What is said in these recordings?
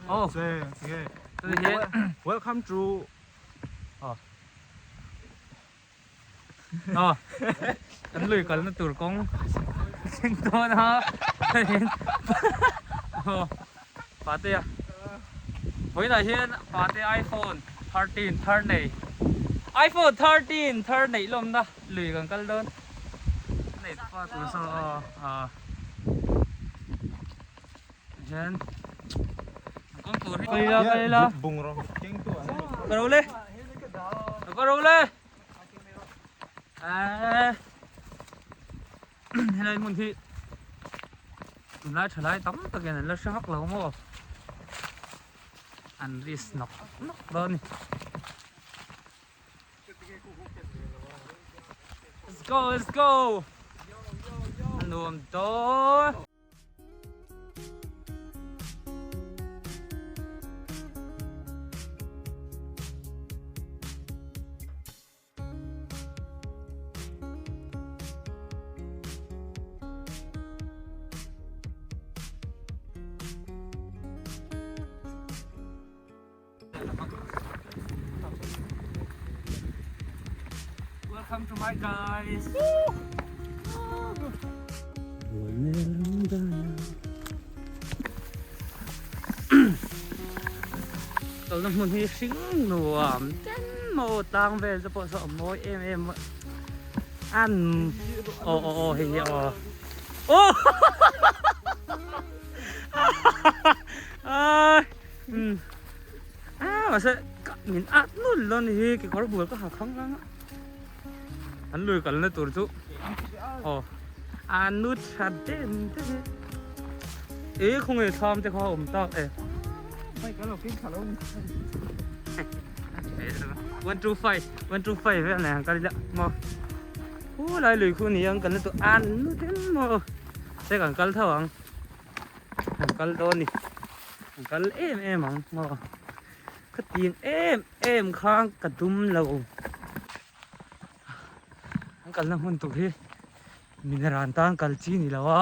Oh. Welcome to Oh. Oh. Kan lui kalna tur kawng thleng dawn a. Oh. Patea. Vawiinah hian Pate iPhone 13 thar nei. iPhone 13 thar neih lawmna lui kan kal dawn. Nei pa tur saw aw. Ah. Hian kawng tur hi kaila kaila. Bungraw keng tu an. Ka ro le. Ka ro le. Ah. Helai hmun hi tunlai thalai tam takin an la hre vak lo maw an risk nawk nawk dawn a ni. Let's go let's go a nuam dawn. Welcome to my guys. Tawlhna hmun hi hring nuam ten maw tlang vel te pawh saw a mawi em em a an aw aw aw hei hi aw aw a mahse min at nul lo ni hi kekawr bul ka ha khang lang a an lui kalna tur chu aw a nu tha den den e khawnge thlam te kha a awm tak e one two five one two five vel nei ang kal ila maw hu lai lui khu ni ang kan la tu an nu den maw se kan kal tho ang kan kal dawn ni kan kal em em ang maw khatiang em em khan ka dum lo an kalna hmun tur hi mineral tan kal chi ni lo a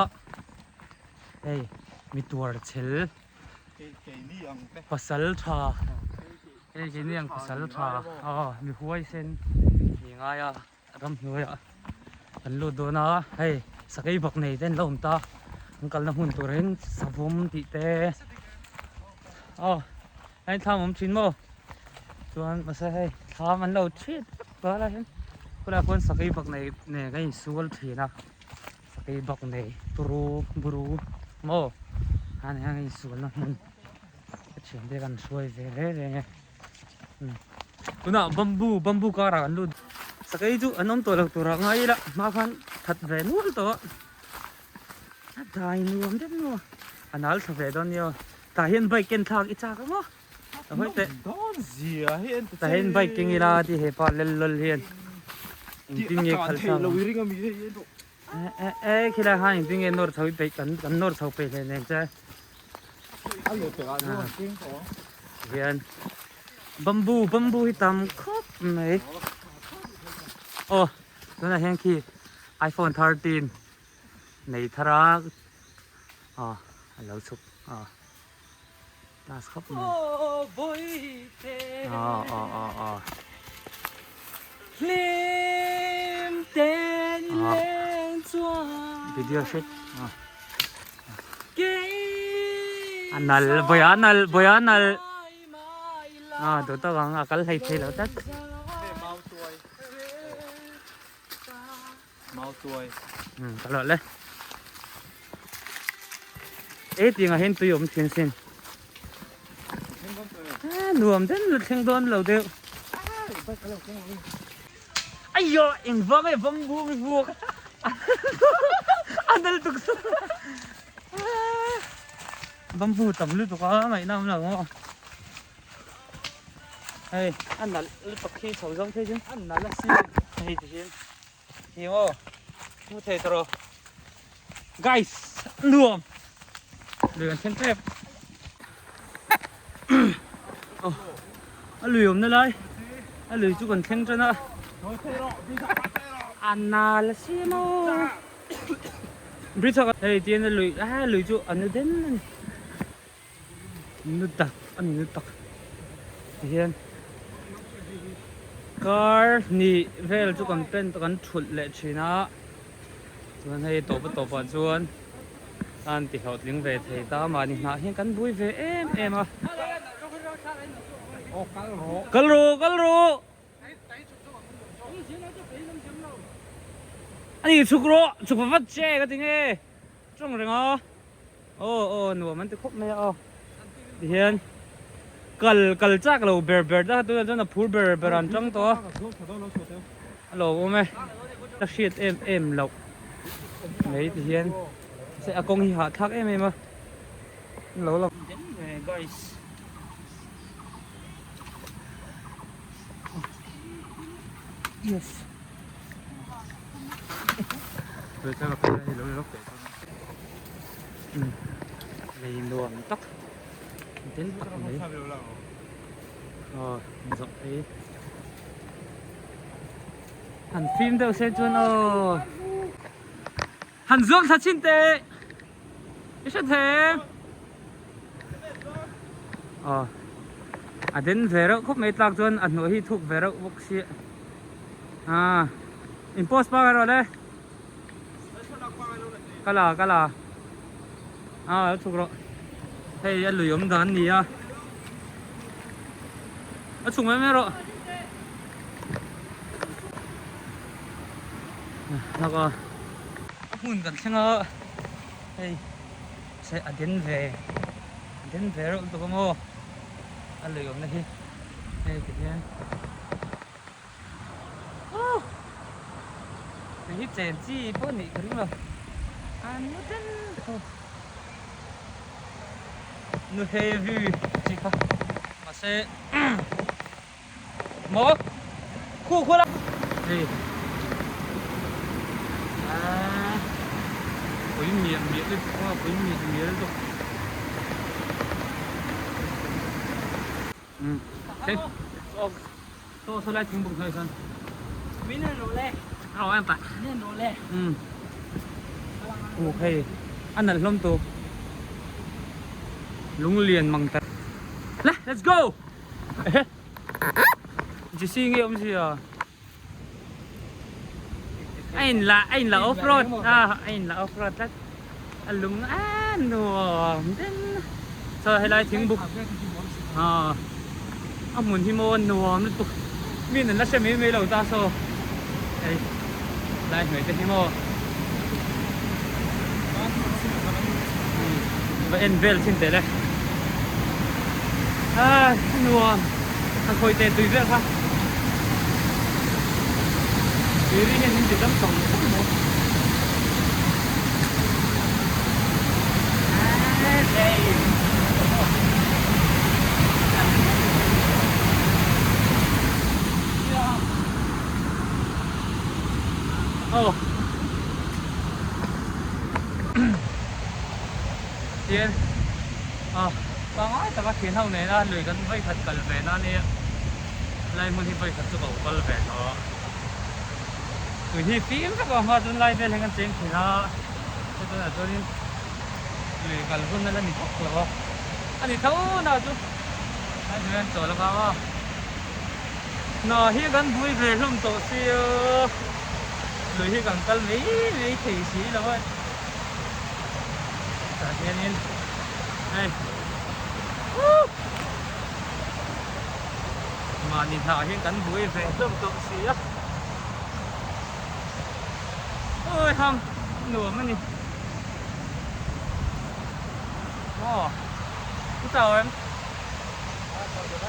hei mi tuar chhel pasal tha hei keini ang pasal tha aw mi huai sen ni ngai a ramhnuai ah kan lut dawn a hei sakei bak nei te an lo awm ta an kalna hmun turin savawm tih te aw hei thlam awm thin maw chuan mahse hei thlam an lo thit vek tawh a hian khulaiah khuan sakei bak nei nen kan insual thin a sakei bak nei turu buru maw han hian kan insualna hmun ka thiante kan hruai ve reng reng e tunah bamboo bamboo karah kan lut sakei chu an awm tawh lo turah ngai ila hma khan that ve nual tawh a a dai nuam deuh nuam a nal thla ve dawn nia. Tah hian bike ken thlak i chak ang aw. A hawi teh. Dawn zia hi en ta che. Tah hian bike keng ila ti hepa lel lawl hian engtin nge khalh thlak ang. E e khilai khan engtin nge nawr chho i peih kan kan nawr chho peih hle nen che. Hian bamboo bamboo hi tam khawp mai. Aw tunah hian khi iPhone 13 nei thar a. Aw a lo chhuk aw class khawp mai aw aw aw aw video shoot aw a nal bawih a nal bawih a nal aw duh tawk ang a kal hlei thei lo tlat. Ka lawh le. E tiangah hian tui awm thin sin. Nuam den lut thleng dawn lo deuh. Aiyo eng vang e bamboo mi vuak. A nal tuk sa. Bamboo tam lutuk a ngaihna awm lo maw. Hei a nalh lutuk khi chho zawng phei chuan a nalh a si hei ti hian hi maw hmu thei tawh rawh guys nuam lui an thleng tep oh a lui awmna lai a lui chu kan thleng tan a a nal a si maw bridge hei tihian a lui a lui chu a nu den a ni. Nu tak a ni nu tak tihian kar hnih vel chu kan pen kan thulh leh thin a chuan hei tawp a tawpah chuan a han ti hlawhtling ve thei ta mahni hnah hian kan bui ve em em a kal rawh kal rawh. Ani chhuk rawh chhuk va vat che ka ti nge tawng reng a aw aw nuam an ti khawp mai a aw tihian kal kal chak lo ber ber ta tunah chuan a phur ber ber an tang tawh a a lo awm e ka hriat em em loh mai tihian se a kawng hi hahthlak em em a lo la guys. Yes. Lei nuam tak den tak mai aw zawh phei han fim deuh se chuan aw han zuang thla chhin teh i hre thei aw a den ve reuh khawp mai tlak chuan a hnuai hi thuk ve reuh bawk sia ah in post pangai rawh le ka la ka la ah lo chhuk rawh hei a lui awm dan a ni a a chhuk mai mai rawh hlak a a hmun kan thleng a hei se a den ve a den ve reuh lutuk a maw a lui awmna hi hei ti hian oh hei hi chen chi pawh a nih ka ring lo a nu den tho nu heavy chi kha mahse Maw? Khu khu la. Hei. À. Pui miah miah lutuk a, pui miah miah lutuk. Um. Hei. Saw saw lai thing buk hnuai sawn. Min en rawh le. Rawh em pa. Min en rawh le. Um. Uk hei. A nalh hlawm tu. Lunglian mang ta. Le, let's go. Jesse nge awm zia a in la a in la off road a a in la off road tlat a lung a nuam den chaw helai thingbuk a a hmun hi maw nuam lutuk mi in an la hre mai mai lo ta saw hei lai hnuai te hi maw va en vel thin teh le a nuam a khawi teh tui vel kha tui ri hian min ti dam tawng tawng maw Aw Tian a pangai taka thian ho nena lui kan vawi khat kal ve na ania lai hmun hi vawi khat chu ka lo kal ve tawh tui hi fim vek a hma chuan lai vel hian kan cheng thin a chutah chuanin lui kal hun a la ni bawk lo a a ni tho na chu lai hnuaiah an chawl anga a. Hna hi kan bui ve hlawm tawh sia, lui hi kan kal mai mai thei si lo a, tah hianin hei woo mahni hnah hian kan bui ve hlawm tawh si a, awi hang nuam a ni maw u chau em.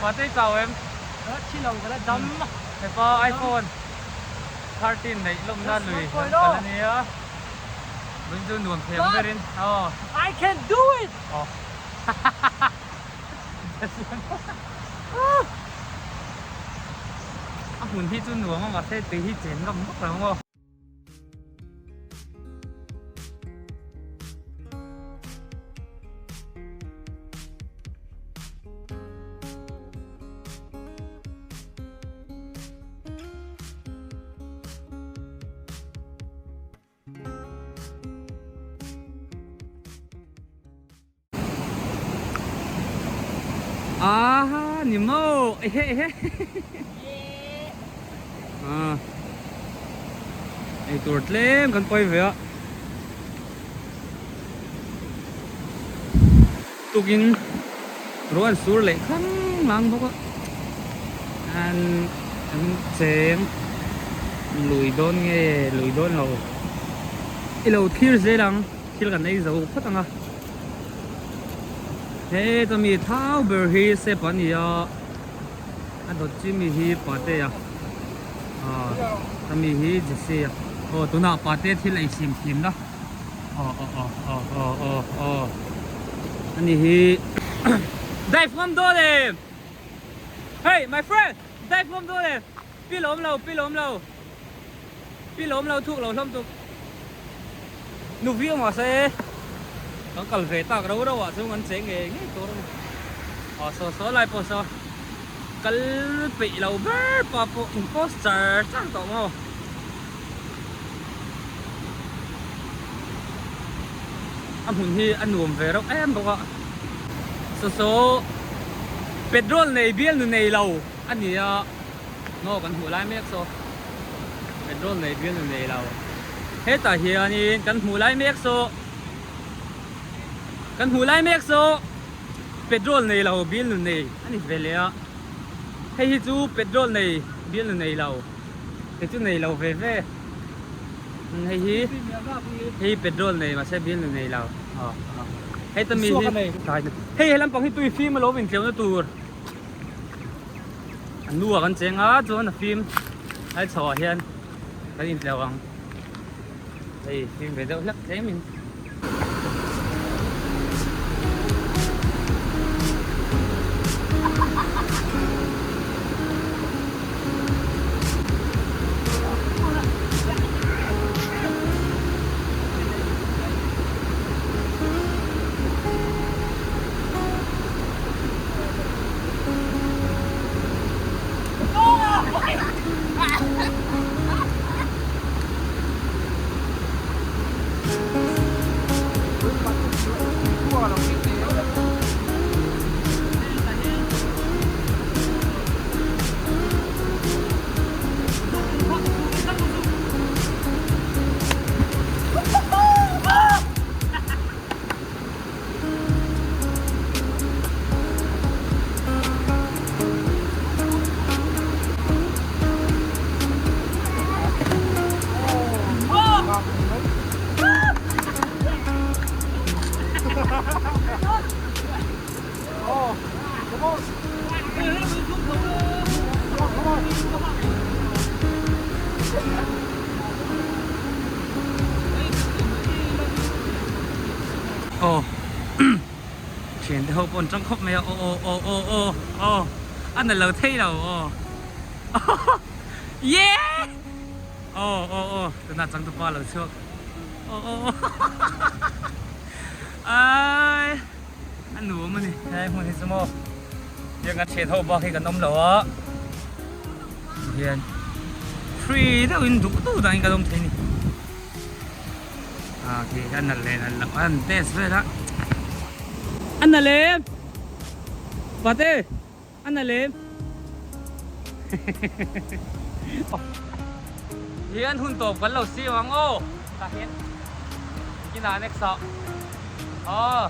Mahse chau em? Hepa iPhone 13 neih lawmna lui kan kal a nia. Vun chu nuam thei ang berin. Aw. I can do it! Aw. A hmun hi chu nuam a mahse tui hi chen ngam vak lo maw. Aha ni maw ehe ehe ah eitur tlem kan pawi ve a tukin ruah an sur leh khang lang bawk a an an cheng lui dawn nge lui dawn lo i lo thlir zel ang thil kan ei zo phawt ang a. Heta mi thau ber hi sep a ni a a dawt chi mi hi pate a ah ta mi hi jesse a aw tunah pate thil ei sim thin la aw aw aw aw aw aw aw ani hi dive ngam dawn em hey my friend dive ngam dawn em pi lawm lo pi lawm lo Pi lawm lo thuk lo hlawm tuk. Nu viau mahse kan kal ve tak ro ro ah chuan kan cheng ngei ngei tur a ni. Aw saw saw lai pawh saw kal peih lo ber pa pawh in post char char tawh maw. A hmun hi a nuam ve reuh em bawk a. Saw saw petrol nei bial nu nei lo a ni a. Ngaw kan hmuh lai mek saw petrol nei bial nu nei lo hetah hianin kan hmuh lai mek saw kan hmuh lai mek saw petrol nei lo bial nu nei a ni ve leh a hei hi chu petrol nei bial nu nei lo hei chu nei lo ve ve hei hi hei petrol nei mahse bial nu nei lo heta mi hi hei he lampang hi tui fim alawm intleuhna tur. A nu ah kan cheng a chuan a fim lai chho ah hian kan intleuh ang hei fim ve deuh hlek tlem in. Aw thian te ho pawh an tang khawp mai a aw aw aw aw aw aw a na lo thei lo aw yeah aw aw aw tunah changtupa a lo chhuak aw aw aw ai a nuam a ni helai hmun hi chu maw tiang kan thian ho bak hi kan awm lo a hian free deuhin duh duh dangin kan awm thei a ni. Ah khi a nalh leh nalh loh a an test vel a. A nalh em? Pate a nalh em? Hian hun tawp kan lo siam ang aw tah hian kinah next ah aw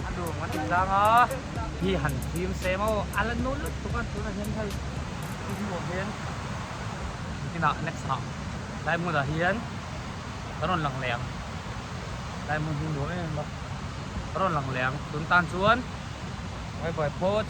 a nuam kan ti tlang a hi han fim se maw a la nawl lutuk a tunah hian hei i hmuh hian kinah next ah lai hmunah hian ka rawn lang leh ang lai hmun hi nuam em em a ka rawn lang leh ang tun tan chuan bye bye phawt.